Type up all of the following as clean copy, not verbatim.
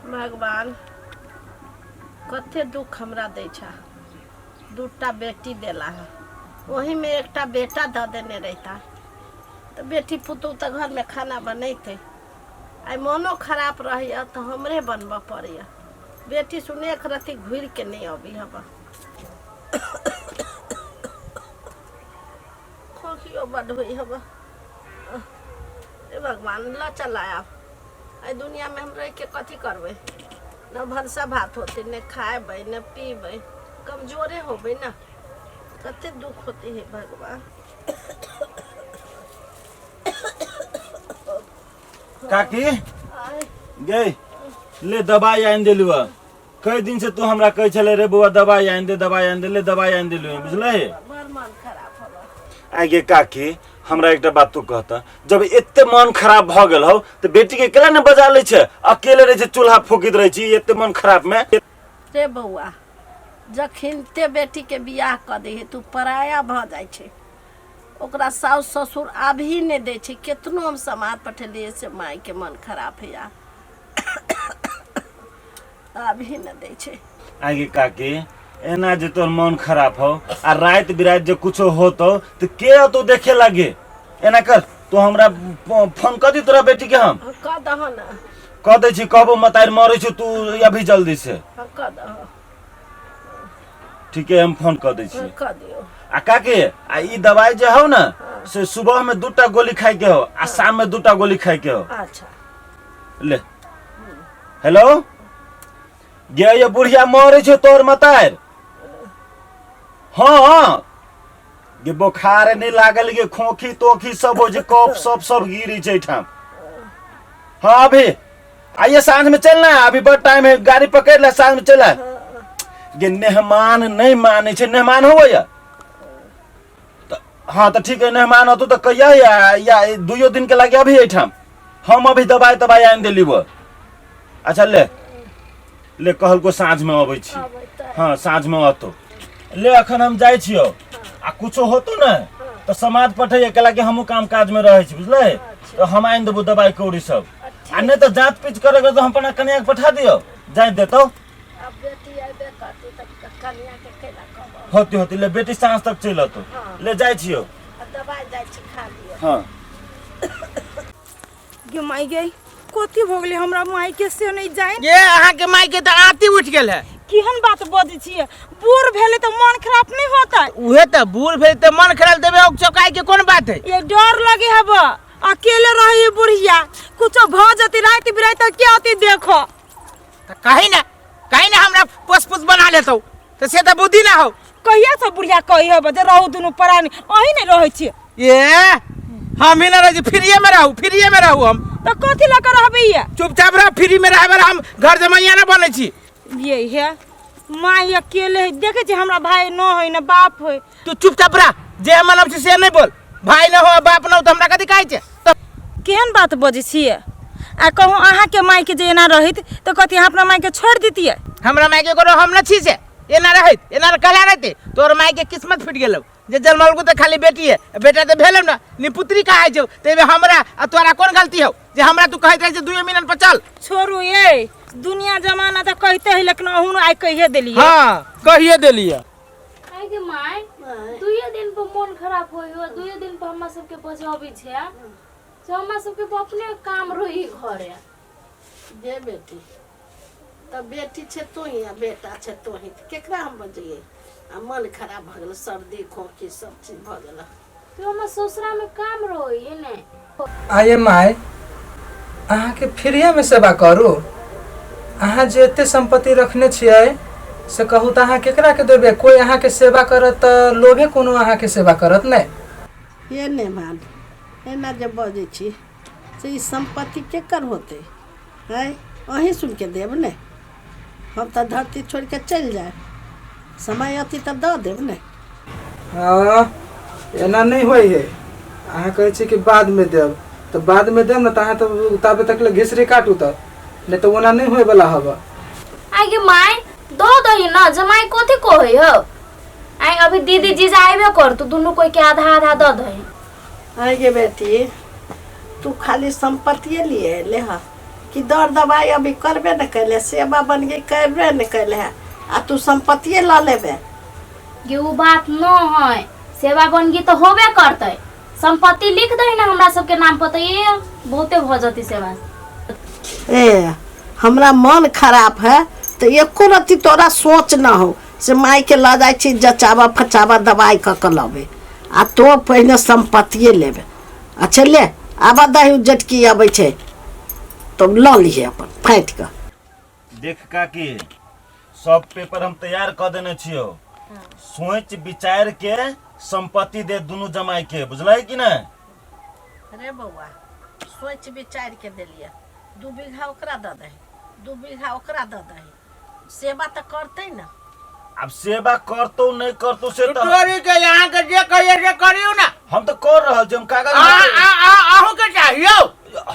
भगवान कते दुख हमरा दै छह दूटा बेटी देला है ओहीमे एकटा बेटा दऽ देने रहिता तऽ बेटी पुतहु तऽ घरमे खाना बनैतै। आइ मोनो खराब रहैए तऽ हमरे बनबऽ पड़ैए। बेटी सुन एक रत्ती घुरिके नहि अबै हबऽ। खोखियो बड्ड होइ हबऽ। हे भगवान लऽ चल आब एहि दुनियामे हम रहिके कथी करबै। न भनसा भात होतै, ने खाएबै ने पीबै, कमजोरे होबै ने। कते दुख होतै हे भगवान। काकी गे ले दवाई आनि देलू हँ। कई दिन से तू हमरा कहै छले रे बौआ दवाई आनि दे, दवाई आनि दे, ले दवाई आनि देलू हँ, बुझले? बड़ मन खराब हबा। आइ गे काकी हमरा एकटा बात तू कहता, जब एते मन खराब भऽ गेल हौ तऽ बेटी के केला ने बजा लै छै? अकेले रहै छै, चूल्हा फूकित रहै छी एते मन खराब में। रे बौआ जखिनते बेटी के बियाह कऽ दै है तू पराया भऽ जाइ छै। ओकरा साउस ससुर आबही नहि दै छै। केतनो हम समाद पठेलियै से मायके मन खराब होइया, आबही नहि दै छै। आगे काकी एना जे तोर मन खराब हो आ राति बिराति जे कुछो होतो तऽ के अतो देखे लागे? एना कर तू हमरा फोन कर दी तोरा बेटी के। हम हाँ, कऽ दह ने। कह दै छी, कहबो मतारि मरै छौ तू अभी जल्दी से। हाँ, कऽ दह। ठीक है, हम फोन कर दै छी। हाँ, कऽ दियौ। आ काकी आ ई दवाई जे हौ ने से सुबह में दूटा गोली खाए के हो आ शाम में दूटा गोली खाए के हो। अच्छा ले। हेलो गे ये बुढ़िया मरे छौ तोर मतारि। हाँ हाँ गे बोखार नहीं लागल गे, खोखी तोखी सब हो जे कफ सब सब गिरी छै एहिठाम। हाँ अभी आइए साँझ में चलना है, अभी बड़ टाइम है, गाड़ी पकड़ ले साँझ में चल आ। गे मेहमान नहीं माने छै, मेहमान हो या त हाँ तो ठीक है, मेहमान होतो तो कहिया या दुइयो दिन के लागे अभी एहिठाम। हम अभी दवाई तवाई आनि देली वो। अच्छा ले ले कहलको साँझ में अबै छी। हाँ साँझ में अतो। ले अखन हम जाइ छियौ आ कुछो होतो ने तऽ समाद पठैया, कैला कि हमहूँ काम काज में रहै छी बुझलै? तऽ हम आनि देबो दवाई कौड़ी सब। आ नहि तऽ जाँच पीच करे के तऽ हम अपना कनिया के पठा दियौ, जाँच देतौ। अब बेटी अयबे करतै तऽ कनिया के केना कहब? होती होती ले बेटी साँझ तक चलि अतो। ले जाइ छियौ। आ दवाई जाइ छी खा लिअ। हाँ। गे माय गे कथी भऽ गेलै हमरा माय के से नहि जानि। ये अहाँ के माय के तऽ आती उठि गेल है। केहन बात बजै छियै? बूढ़ भेलै तऽ मन खराब नहि होतै? उहे तऽ बूढ़ भेल तऽ मन खराब देबै चौकाई के कोन बात है? ये डर लगे हब अकेले रही बुढ़िया, कुछो भऽ जेतै राति बिराति के अति देखो। तऽ कही ना, कही ना हमरा पोस पोस बना लेतौ तऽ से तऽ बुद्धि ना हो। कहिया से बुढ़िया कही हब जे रहू दुनू प्राणी, अहीं नहि रहै छियै। ये हम ही ना रहै छी, फ्रीए में रहू, फ्रीए में रहू हम। तऽ कथी लऽ कऽ रहबै ये? चुपचाप रह, फ्री में रहबै हम घर जमैया ना बनै छी। ये हे माय अकेले है, देखै छी हमरा भाई न है न बाप है। तू चुपचाप रह, जे हम मनब छी से नहि बोल। भाई न हो बाप न हो तऽ हमरा कथी कहै छै? तऽ केहन बात बजै छियै? आ कहूँ अहाँके मायके जे एना रहैत तऽ कथी अहाँ अपना मायके छोड़ि दितियै? हमरा मायके कोनो हम न छी से एना रहैत, एना कला रहते तोर मायके किस्मत फुटि गेलौ जे जन्मलको तऽ खाली बेटी है, बेटा तऽ भेलौ न, निपुत्री कहै छौ। तऽ एहिमे हमरा आ तोरा कोन गलती हौ जे हमरा तू कहैत रहै छै 2 मिनट पर चल? छोड़ू ये दुनिया जमाना तऽ कहिते है, लेकिन अहूँ आइ कहिए देलियै। हाँ कहिए देलियै। आइ गे माय दुइये दिन पर मोन खराब होइ हो, दुइये दिन पर हमरा सबके बजबै छै से हमरा सबके तऽ अपने काम रही घरे। गे बेटी तऽ बेटी छै तू ही आ बेटा छै तू ही, तऽ केकरा हम बजैयै? आ मन खराब भऽ गेल, सर्दी खोखी सब चीज भऽ गेल। तो हमर ससुरा में काम रही ने। आये माय अहाँके फ्रीएमे सेवा करू? अहाँ जे एते सम्पत्ति रखने छियै से कहू तऽ अहाँ केकराके देबै? कोइ अहाँके सेवा करत तऽ लोभे कोनो अहाँके सेवा करत नहि। हे नेमान एना जे बजै छी से ई सम्पत्ति केकर होतै? आँय अहीं सुनके देब ने, हम तऽ धरती छोड़िके चलि जायब, समय अथी तऽ दऽ देब ने। हँ एना नहि होइ है। अहाँ कहै छी कि बादमे देब तऽ बादमे देब ने तऽ अहाँ तऽ ताबे तक ले घिसरी काटू तऽ नहि तऽ ओना नहि होइवला हबऽ। आइ गे माय दऽ दही न, जमाई कथी कहै हौ? आइ अभी दीदी जीजा आबे करतौ, दुनू कोई के आधा आधा दऽ दही। आइ गे बेटी तू खाली सम्पत्तिए लिए ले ह, कि दर दवाइ अभी करबे नहि कैले, सेवा बनगी करबे नहि कैले है आ तू सम्पत्तिए लऽ लेबे। गे ओ बात न है, सेवा बनगी तऽ होबे करतै। संपत्ति लिख दही ना हमरा सबके नाम पर तऽ ये बहुते भऽ जतै सेवा। ए हमरा मन खराब है तऽ एको रत्ती तोरा सोच न हो से मायके लऽ जाइ छी जचावा फचावा दवाइ कऽ कऽ लबै आ तो पहिने सम्पत्तिए लेबे। अच्छा ले आबऽ दही, उ जेटकी अबै छै तऽ लऽ लिहे अपन फाँटि कऽ। देख काकी, सब पेपर हम तैयार कऽ देने छियौ, सोच विचार के संपत्ति दे दुनू जमाई के, बुझलै कि नहि? अरे बौआ, सोचि विचारि के देलियै, 2 बीघा ओकरा दऽ दही, 2 बीघा ओकरा दऽ दही, सेवा तऽ करतै ने। आब सेवा करतौ नहि करतौ से तऽ तोरी के यहाँ के जे कहिए से करियौ ना। हम तऽ कर रहल छी, हम कागज आ आ आ अहू के चाहियो।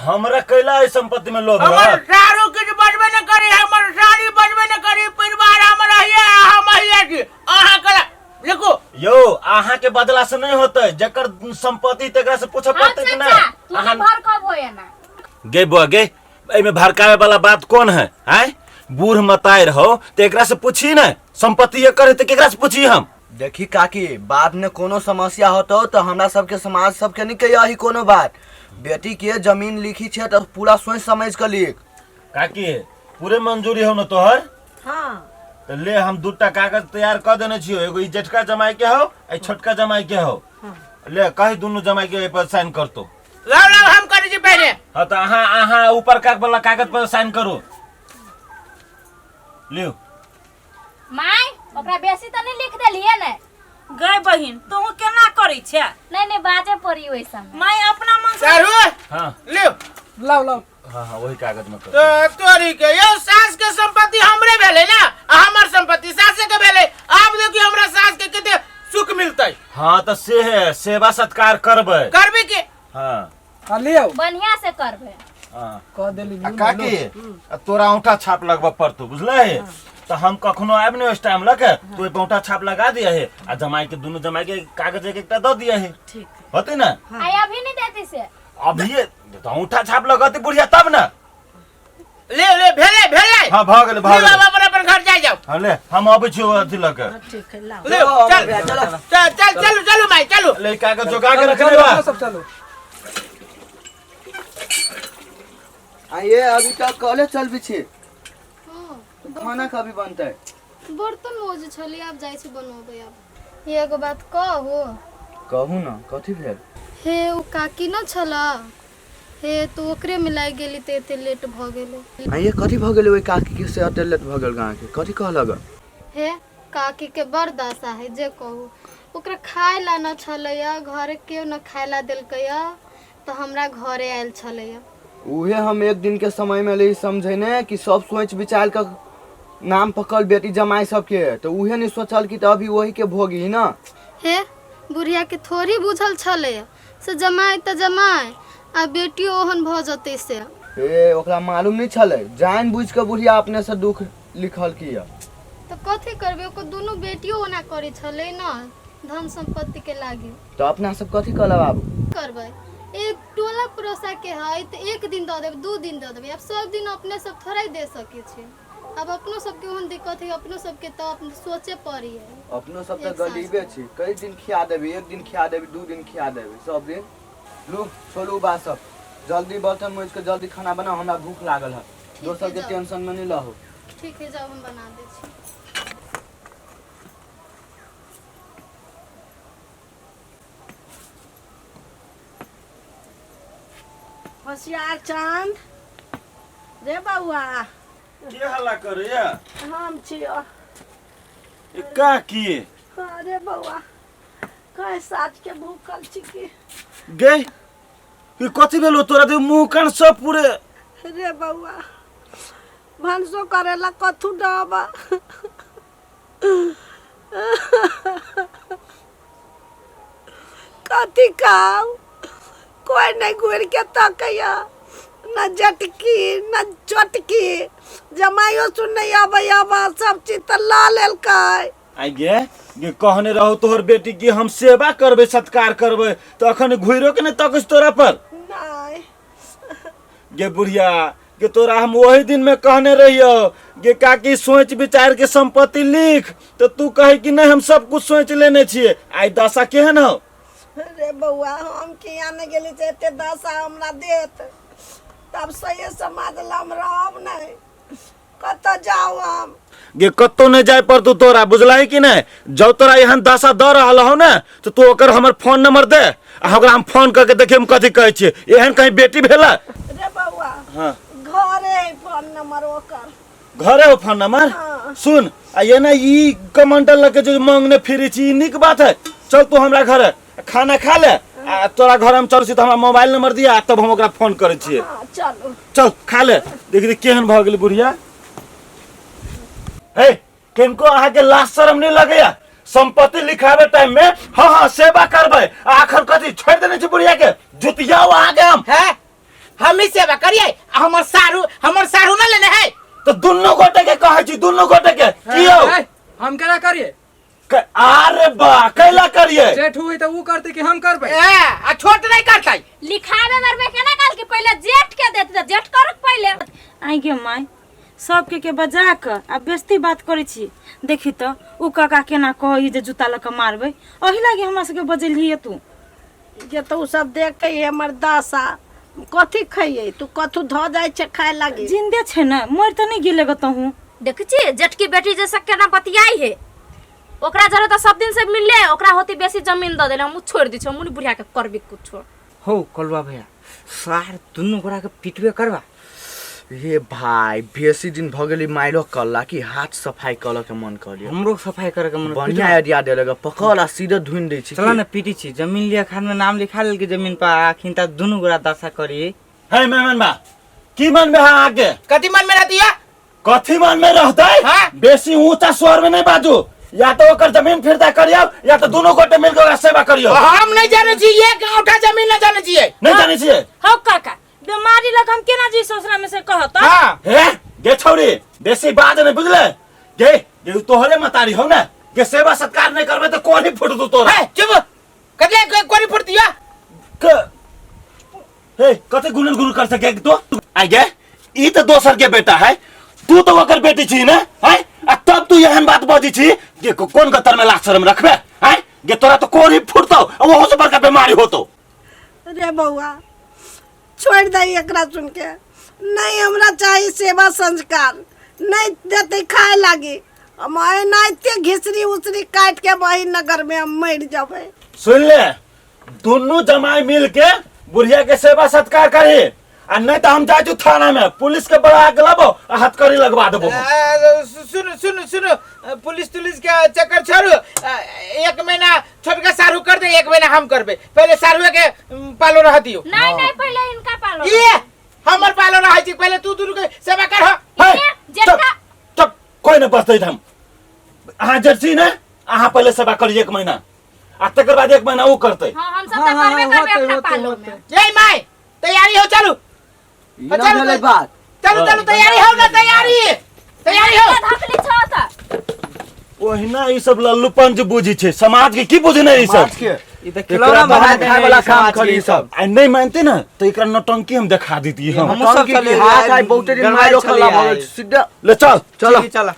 हमरा कैला एहि संपत्ति में लोभ हमर रहत? सारू किछु बजबे न करी, हमर सारी बजबे न करी, परिवार हमर अहिए आ हम अहिए छी। अहाँ कला लिखू। यौ अहाँ के बदला से नहीं होते, जकर संपत्ति तेकरा से पूछे हाँ पड़ते कि चाचा, नहीं। तू अहाँ भर कब होए ना? गे बुआ गे, एहिमे भड़कावे वाला बात कौन है? आय बूढ़ मतायर हो तो एकरा से पूछी ने, संपत्ति एकर है तो केकरा से पूछी हम? देखी काकी, बाद में कोनो समस्या होतो तो हमरा सबके समाज सबके नहीं कहिया कोनो बात। बेटी के जमीन लिखी छे तो पूरा सोच समझ के लिख। काकी पूरे मंजूरी हो न तोहर? हाँ। तो ले हम दूटा कागज तैयार कर देने छियो, एगो ई जेठका जमाई के हो आ ई छोटका जमाई के हो। ले कही दुनू जमाई के एहि पर साइन करतो। लाओ लाओ हम करै छी पहिले। हाँ तो अहाँ अहाँ ऊपर का वाला कागज पर साइन करू, लियो। माय ओकरा बेसी तऽ नहीं लिख देलियै ने? गय बहिन, तू केना करै छे? नहीं नहीं बाजे पड़ी ओहि समय। माय अपना मन से सारू हाँ लियो। लाओ लाओ। हाँ हाँ वही कागज में कर। तो तोरी के यो सास के संपत्ति हमरे भेलै ना, आ हमर संपत्ति सासे के भेलै। आब देखियो हमरा सास के कते सुख मिलतै। हाँ तो से है, सेवा सत्कार करबै। करबे के। हाँ। आ लियो। बढ़िया से करबे। हाँ। कह देली। आ काकी, आ तोरा औंठा छाप लगबऽ पड़तौ, बुझलै? तो हम कखनो आबि ने उस टाइम लके तू एहि औंठा छाप लगा दिया है आ जमाई के दुनू जमाई के कागज एक एकटा दऽ दिया है। ठीक होतै ना? आइ अभी नहीं देती से? अभी तो औंठा छाप लगतै बुढ़िया तब ना। ले ले भेलै भेलै। हाँ भऽ गेलै भऽ ले गेलै। बाबा अपन अपन घर जाय जाओ। हाँ ले हम अबै छियौ अथी लऽ के। हाँ, ठीक है लाओ। ले चल चल चल चलू चलू माई चलू। ले कागज जोगा के रखले बा। सब चलो। आइए अभी तक कॉलेज चल भी छी? खाना कभी बनतै? बर्तन मोज छली, आब जाइ छी बनबै। आब ये एगो बात कहू? कहू ना, कथी भेल? हे ओ काकी न छला, हे तो ओकरे में लागि गेली तऽ एते लेट भऽ गेलै। आइए कथी भऽ गेलै ओहि काकी के से एते लेट भऽ गेल अहाँके? कथी कहलक? हे काकी के बड़ दशा है, जे कहू ओकरा खाय ला न छलैया, घरे केओ न खाय ला देलकैया तऽ हमरा घरे आयल छलैया। उहे हम एक दिन के समय में ले समझेने कि सब सोच विचार के नाम पकड़ बेटी जमाई सबके, तो उहे नहीं सोचल कि तो अभी वही के भोगी ना। हे बुढ़िया के थोड़ी बुझल छलैया से जमाई तऽ जमाई आ बेटियो ओहन भऽ जतै से। ए ओकरा मालूम नहीं छलै, जान बुझ के बुढ़िया अपने से दुख लिखल किया। तऽ कथी करबै, ओकर दुनू बेटियो ओना करै छलै न धन संपत्ति के लागी। तो अपना सब कथी कहलब आब? करबै एक टोला पड़ोसा के है तऽ एक दिन दऽ देबै, 2 दिन दऽ देबै, आब सब दिन अपने सब थोड़े दे सकै छी। आब अपनो सबके ओहन दिक्कत है, अपनो सबके तऽ सोचे पड़ी है। अपनो सब तऽ एक साँझ गरीबे छी, कई दिन खिया देबी, एक दिन खिया देबी, 2 दिन खिया देबी, सब दिन। लू छोड़ू बात सब, जल्दी बर्तन मोज के जल्दी खाना बनाओ, हमरा भूख लागल है। ठीक दोसर है, के जाओ। टेंशन में नहीं लहो। ठीक है जाओ, हम बना दै छी। होशियार चांद रे बौआ। के हल्ला करैया? हम छियो। ए काकी। अरे बौआ, कहे साँझ के भूखल छी की? गे ई कथी भेलो तोरा? दे मुंह कान सब पूरे। रे बौआ, भानसो करेला कथू डबा। कथी खाउ? कोई नहीं घूर के तकैया, न जटकी न चटकी, जमाइयो सुन नहीं अबैया, बा सब चीज तऽ लऽ लेलकै। आई गे गे कहने रहो तोहर बेटी की हम सेवा करबै सत्कार करबै, तो अखन घुरो के नहीं तकस तोरा पर। नहीं गे बुढ़िया कि तोरा हम वही दिन में कहने रहियो कि काकी सोच विचार के संपत्ति लिख, तो तू कहे कि नहीं हम सब कुछ सोच लेने छिए। आई दशा केहन हो? रे बौआ, हम किया नहीं गेली से एते दशा हमरा देत? तब सही समाज ला हम रहब नहीं, कतऽ जाउ हम? गे कतौ नहीं जाए पड़तौ तोरा, बुझलही कि नहीं? जब तोरा एहन दशा दऽ रहल हो ने तो तू ओकर हमर फोन नंबर दे आ ओकरा हम फोन करके देखिए हम कथी कहै छियै। एहन कहीं बेटी भेला? रे बौआ, हाँ। घरे है फोन नंबर ओकर। घरे हो फोन नंबर? हाँ। सुन, आ ये ना ई कमंडल लके जो मांगने फिरे छी, ई नीक बात है? चल तू हमरा घर खाना खा ले, आ तोरा घर हम चल छी तऽ हमरा मोबाइल नंबर दिया, तब हम ओकरा फोन करै छियै। हाँ, चलू। चल खा ले। देख देख केहन भऽ गेलै बुढ़िया। हे, किनको अहाँके लाज शरम नहीं लगैया? संपत्ति लिखावे टाइम में हाँ हाँ सेवा करबै, आ आखर कथी छोड़ देने छी बुढ़िया के? जुतियाओ अहाँके हम। है, हम ही सेवा करिए? आ हमर सारू ना लेने है। तो दुनू गोटे के कहै छी, दुनू गोटे के की यौ? ए, हम केना करिए? अरे बा, कैला करिए? जेठ हुई तऽ ऊ करते कि हम करबै? ए, आ छोट नहीं करतै? लिखावे बेर में केना कहल कि पहिले जेठ के देत, तऽ जेठ करक पहिले। आइ गे माय, सबके के बजा कऽ आ बेस्ती बात करै छी। देखी तऽ उ काका केना कहै जे जूता लऽ कऽ मारबै। एहि लागी हमरा सबके बजेलही तू? जे तऽ ओ सब देख के हमर दशा कथी खैयै? तू कथू धऽ जाइ छै खाय लागी? जिन्दे छै ने, मरि तऽ नहि गेलै कतहु। देखै छी जेठकी बेटी जैसे केना बतियाई है। ओकरा जरे तऽ सब दिन से मिलले, ओकरा होती बेसी जमीन दऽ देले। हम छोड़ दै छी, हम बुढ़िया के करबे कुछो। हौ कलुआ भैया, सार दुनू गोरा के पिटबे करबा। हे भाई, बेसी दिन भऽ गेलै माइरो कल्ला कि हाथ सफाई करऽ के मन कर लियो। हमरो सफाई करे के मन। बढ़िया आइडिया देलक, पकड़ आ सीधे धुनि दै छी। चल ने पीटी छी। जमीन लिया खान में नाम लिखा लेल के जमीन पर, आ अखिन ता दुनू गोरा दशा करी। हे मेहमान बा, की मन में है अहाँके? कथी मन में रहती है? कथी मन में रहतै? हाँ? बेसी ऊंचा स्वर में नहीं बाजू। या तो ओकर जमीन फिरता करियो, या तो दोनों गोटे मिल के ओकरा सेवा करियो। हम नहीं जाने छी, एक औठा जमीन नहीं जाने छियै। नहीं जाने छियै? हौ काका, बीमारी लग हम केना जी ससुरा में से कहत? हाँ। हे गे छौरी, बेसी बाज नहीं, बुझले? गे गे तोहरे मतारी हो ना, गे सेवा सत्कार नहीं करबे तो कोनी फुट दू तोरा। हे चुप, कतले कोरी फुट दिया? हे, कते गुनन गुनन कर सके तो आ गे? ई तो दोसर के बेटा है, तू तो ओकर बेटी छी ना है? आ तब तू एहन बात बजै छी जे कोन गतर में लाज शरम रखबे है? गे तोरा तो कोरी फुटतौ आ ओहो से बड़का बीमारी होतौ। रे बौआ, छोड़ दे एकरा सुन के। नहीं हमरा चाही सेवा संस्कार, नहीं देते खाए लागी, हम एनाहिते घिसरी उसरी काट के वही नगर में हम मर जबै। सुन ले, दुनू जमाई मिल के बुढ़िया के सेवा सत्कार करी, आ नहीं तो हम जाइ थाना में पुलिस के बड़ा के लाबो आ हथकड़ी लगवा देबो। सुन सुन सुन, पुलिस तुलिस के चक्कर छोड़ू। एक महीना छोटका सारू कर दे, एक महीना हम करबे। पहले सारुए के पालो रह दियो। नहीं नहीं, पहले इनका पालो। ये हमर पालो रहै छी, पहले तू दुनू के सेवा कर। हे, जेठका। चुप, कोई नहीं बसते हम। अहाँ जर्सी ने अहाँ पहले सेवा करिए एक महीना, आ तकर बाद एक महीना वो करते। हाँ, हम सब हाँ, तऽ हाँ, करबे हाँ, करबे होतै, अपना होतै, पालो होतै। में। जय माय, तैयारी हो, चलू। ई ना चलू, भेलै चलू। बात। चलू चलू, तैयारी हो ना, तैयारी तैयारी हो। धकली छौ तऽ। ओहिना ई सब लल्लूपन जे बुझी छै, समाज के की बुझने ई सब? समाज के ई तऽ एकरा खिलौना बना बाहर देने खाय वाला है काम समाज के करी ई ई सब। आ नहीं मानते ना तो एकरा नौटंकी हम देखा देती हम। हमहूँ सब टंकी की चले हाथ आइ, आइ बहुते दिन गड़बड़ माइरो छलै कल्ला भऽ आइ। गेल सीधा। ले चल। चलो। ठीक, चल।